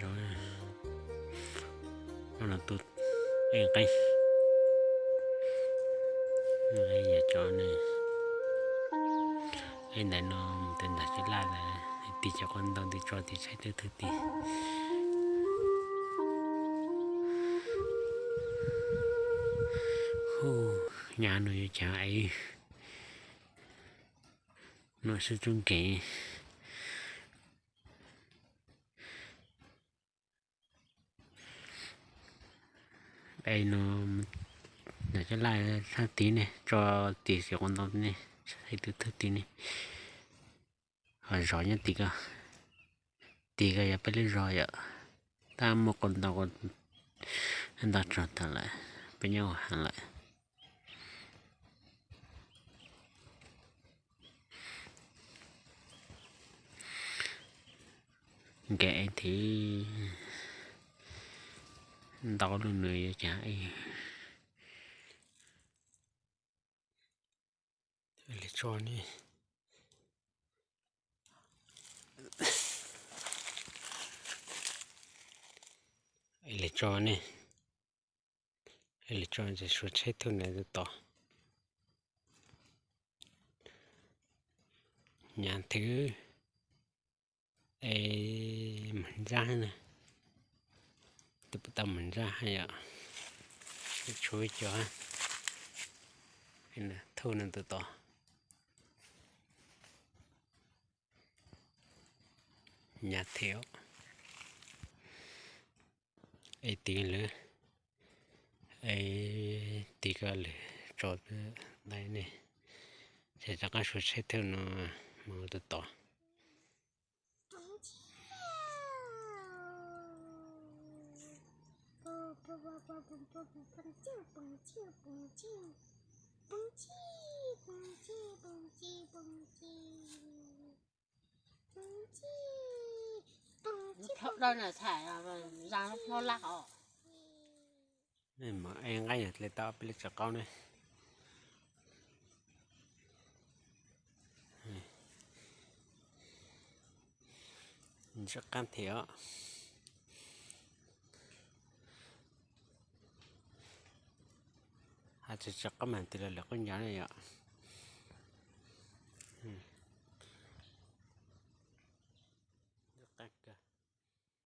Zov no los tu ej nqeeb, yog cov ne, ej ntawm no mus ntawm cov laj ntawd, tig cov qos ntoo tig tso tig tshaib thawj thwj tig. Hu, nyab no yuav cas es no sib tub nkev. Es no, cov laj thawj tig ne, tso tig cov qos ntoo ne, tshaib thawj thwj tig ne, ho zov nyob tim ko, tim ko yog peb lub zos yom, tab muaj qos ntoo ntau tshaj tag lawm, peb nyob ua heev lawm. Nkev es thiab ntau lub nws yuav cas es. Li tso ne, li tso ne, li tso ces suav tsheb thauj ntawd tod. Nyav thwv es mam ntsaj na, tus puas tau mam ntsaj yom, tshuav cov thauj ntawd tod. Nyav thwv es tiv lawv, es tiv ko lawm tso dai ne, ces rov qab suav tsheb thauj no mus tod tod. Lub plhaub dawb na txhais, zaj lub plhaub laj os. Mam ej nqeeb yog tle tau peb lub tsev qaub ne. Ntsaj qab thiab os. Has tsev qaub mas tig los lawm qub ncav ne yom.